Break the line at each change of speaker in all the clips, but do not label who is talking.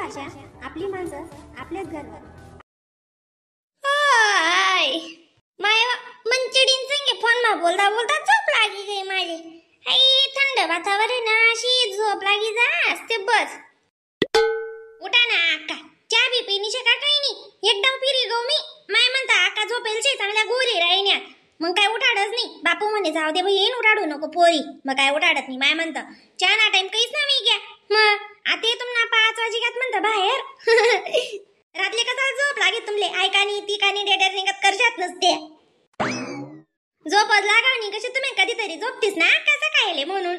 भाषा, आपली माणसं, आपल्याच घरवर.
My मंचडीन संगे फोन मा बोलता बोलता झोप लागी गई माझी. आई थंड वातावरण अशी झोप लागी जा ते बस. उठा ना आका, चहा बी पिणी शे का काही नाही, एकदम फिरी गो मी. माय म्हणता आका झोपेल शे चांगल्या गोरी राहिण्यात, मग काय उठाडच नाही. बापू म्हणे जाऊ दे बहीण उठाडू नको पोरी, मग काय उठाडत नाही. माय म्हणतं चहा ना टाइम काहीच ना मी घ्या. मग आता तुमना 5 वाजे घ्यात म्हणतं बाहेर. रातले कसा झोप लागे तुमले, ऐकानी ती कानी डेडर निघत करशात नसते. झोपच लागावणी कशी तुम्ही कधीतरी झोपतीस ना कसं कायले म्हणून.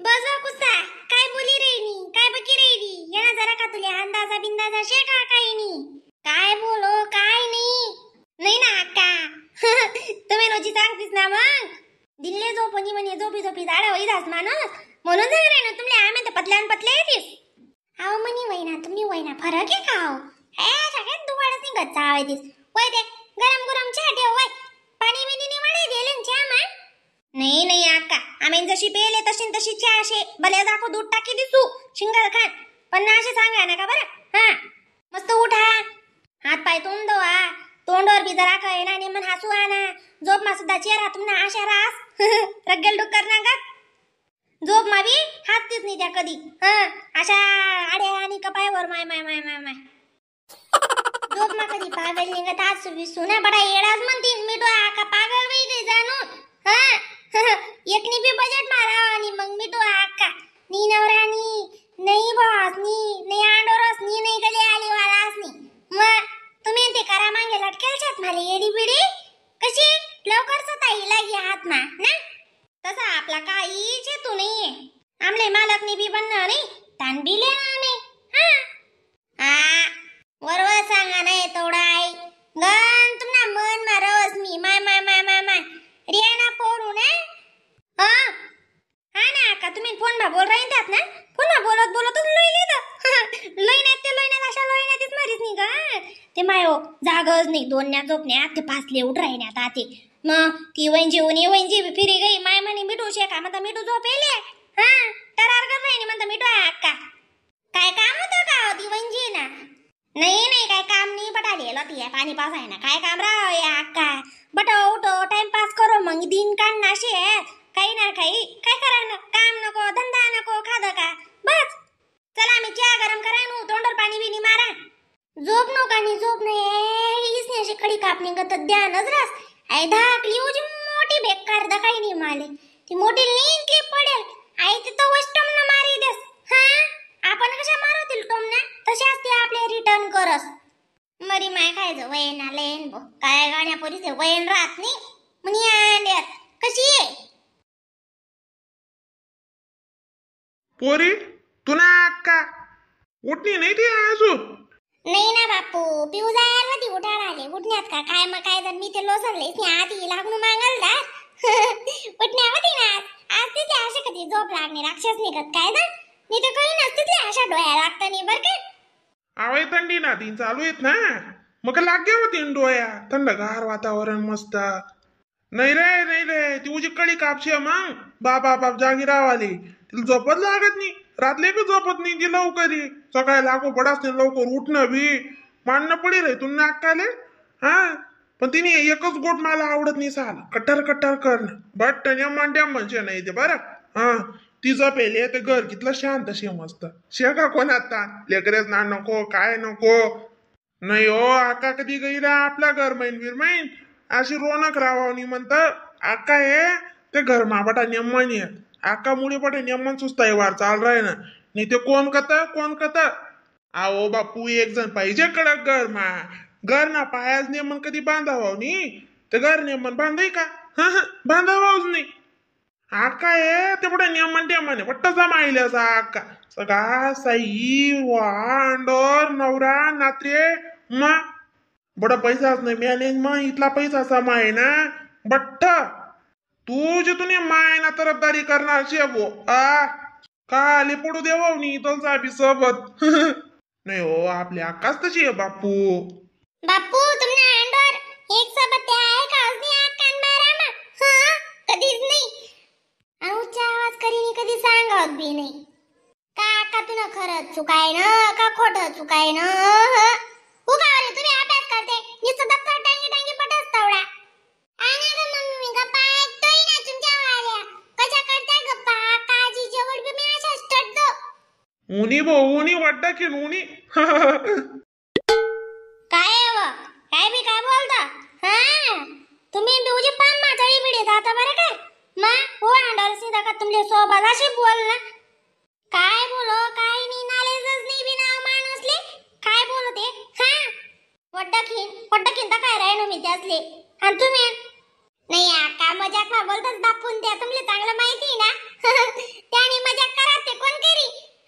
बस कुस्ता काय बोली रे नी काय बकी रे नी, येणा जरा का तुले अंदाजा बिंदाजा शे का काही नी, काय बोलो काय नाही. नाही ना अक्का तुम्ही रोजी सांगतीस ना मग दिल्ले झोपणी म्हणे झोपी झोपी झाडा होईदास माणूस म्हणून झालं रे ना तुमले. आम्ही तर पतल्यान पतले येतीस. अहो म्हणी वैना तुम्ही वैना फरक आहे का हो, हे सगळ्यात दुवाडच निघत चावायतीस. वय ते गरम गरम चहा ठेव, वय पाणी बिनी निवाडे दिले चहा मा. नाही नाही अक्का आम्ही जशी पेले तशी तशी चहा असे भले दाखव दूध टाकी दिसू शिंगल खान, पण ना असे सांगा ना का बरं. हा मस्त उठा, हात पाय तोंड धुवा, तोंडवर बी जरा काय ना निमन हसू आणा, झोप मा सुद्धा चेहरा तुम्हाला आशा रास रग्गेल डुक्कर ना का झोप मावी हाततीच नाही त्या कधी. हा अशा आड्या आणि कपायवर माय माय माय माय माय झोप मा कधी पागल निघत आसू बिसू ना बडा येडाच म्हणतील मिठू आका पागल वही गई जाणू. हा एकनी बी बजेट मारावा आणि मग मिठू आका नी नवरानी नाही बॉस नी नाही आंडोरस नी नाही गले आली वालास नी. मग तुम्ही ते करा मागे लटकेल छात माले येडी बिडी कशी लवकर स्वतः लागी हात मा ना, तसा आपला काहीच हेतू नाहीये. आमले मालक नी बी बनणं नाही तान बी लेणं नाही. हा आ वरवर सांगा नाही तेवढा आई गण तुम्हाला मन मारवस मी माय माय माय माय माय रियाना पोरू ना. हा हा ना का तुम्ही फोन मा बोल राहीन त्यात ना, फोन मा बोलत बोलतच लोई लिहिलं लोईण्यात ते लोईण्यात अशा लोईण्यातच मारीत नाही का ते मायो जागच नाही. दोन न्या झोपण्यात ते पाचले उठ राहिण्यात आते. मग ती वैन जेवून वैन जेवी फिरी गई माय म्हणे मिठू शेका म्हणता मिठू झोपेले. हा तरार कर राहिनी म्हणता मिठू अक्का काय काम होतं का ती वैन जी ना. नाही नाही काय काम नाही बटाले ती पाणी पास आहे ना काय काम राह या अक्का बट उठो टाइमपास करो मग दिन काढणार शे काही ना काही काय करा ना काम नको धंदा नको खाद का बस. चला मी चहा गरम करा नु तोंडर पाणी बिनी मारा. झोप नको आणि झोप नाही इसने अशी कडी कापणी गत ध्यानच रास आई धाकली उजी मोठी बेकार दखाई नाही माले ती मोठी नींदली पडेल आई ती तो टोमना मारी देस. हा आपण कशा मारवतील टोमना तशी असते आपले रिटर्न करस. मरी माय खायचं वयन आलेन बो काय गाण्या पोरीचे वयन राहत नाही म्हणी आणल्यात कशी आहे
पोरी तू ना अक्का उठणी नाही ती अजून.
नाही ना बापू पिऊ जायला होती उठाड आले उठण्यात का काय मग काय जर मी ते लोसरलेच नाही आधी लागून मांगल ना उठण्या होती ना आज तिथे अशा कधी झोप लागणे राक्षस निघत काय ना मी तर काही नसते तिथे अशा डोळ्या लागत नाही बरं का.
आवाय थंडी ना तीन चालू आहेत ना मग लाग्या होती डोळ्या थंडगार वातावरण मस्त. नाही रे नाही रे ती उजी कळी कापशी मग बाप बाप जागी रावाली तिला झोपत लागत नाही रातले बी झोपत नाही ती लवकर सकाळी लागू पडास नाही लवकर उठणं बी मानणं पडी रे तू नाकाले. हा पण तिने एकच गोट मला आवडत नाही साल कट्टर कट्टर करणं बट मांड्या म्हणजे नाही ते बरं. हा ती झोपेली ते घर कितलं शांत शे मस्त शेका कोणात लेकरेच ना नको काय नको. नाही हो आका कधी गई रा आपला घर मैन बीर मैन अशी रोनक राहावणी म्हणत आका हे ते घर मापटा नेमन येत आका मुळे पटे नेमन सुस्ता वार चाल राय ना नाही ते कोण कत कोण कत. आओ बापू एक जण पाहिजे कडक घर मा घर ना पायाच नेमन कधी बांधाव नी ते घर नेमन बांधाय का हा हा बांधावाच नाही. आका हे ते पुढे नेमन टेमन वट्ट जमायले असा आका सगळा साई वांडोर नवरा नात्रे मा बडा पैसाच नाही मॅनेज मग इथला पैसा समाय ना बट्ट तू जे तुम्ही माय ना तरफदारी करणार शेबो आ काले पडू देव नी तुमचा बी सोबत. नाही हो आपली आकाच तशी आहे बापू.
बापू तुमना अंडोर एक सोबत ते आहे का असली आकान मारा मा हा कधीच नाही उच्च आवाज करीनी कधी सांगावत बी नाही का आका तुला खरं खरंच चुकाय ना का खोटं चुकाय ना? उगा रे, तुम्ही अभ्यास करते, नुसतं दप्तर टांगी टांगी पटच तवडा. आणि ग मम्मी, मी गप्पा ऐकतोय ना तुमच्या वाल्या. कशा करताय गप्पा? काळजी जवळ बी मी अशाच टटतो.
उनी बो उनी वाटतं की उनी.
काय आहे व? काय बी काय बोलता? हा, तुम्ही बी उजी पाम माचळी बिडी जाता बरं काय. मा हो अंडावर सीधा का तुमले सोबत अशी बोल ना. काय बोलो काय नाही, नॉलेजच नाही बी नाव माणूसले. काय बोलू ते? हा, वड्डखीन वड्डखीन तर काय राहिनो मी त्यासले. आणि तुम्ही नाही का मजाक मा बोलताच बापून त्या तुमले चांगलं माहिती ना. त्याने मजाक करा ते कोण करी?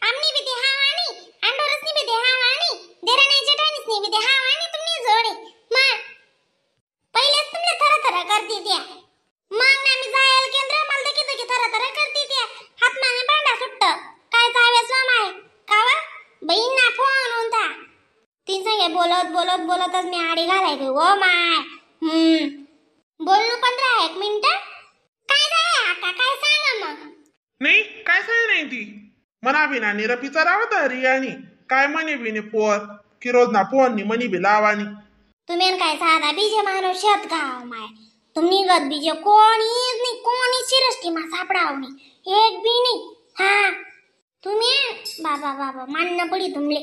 आमनी बी ते हा आणि अंडोरसनी बी ते हा आणि देराणी जेठाणीसनी बी ते हा आणि तुम्ही जोडे मा पहिलेच तुमले थरा थरा करते त्या. मग ना मी जायला केंद्र मला देखी देखी थरा थरा करते त्या. हात माने भांडा सुट्ट काय जावे स्वाम आहे कावा बहीण ना फोन होता तीन संगे बोलत बोलत बोलतच मी आडी घालाय गई. ओ my. बोललो 15 एक मिनिट. काय झालं आका, काय सांगा मग?
नाही काय सांग नाही ती मना बिना निरपीचा रावत रियानी काय म्हणे बिने पोर की रोज ना फोन नी मनी बी लावानी.
तुम्ही काय साधा बीजे माणूस शेत गाव माय. तुम्ही गत बीजे कोणीच नाही, कोणी शिरष्टी मा सापडाव नाही, एक बी नाही. हा, तुम्ही बाबा बाबा मानणं पडी तुमले.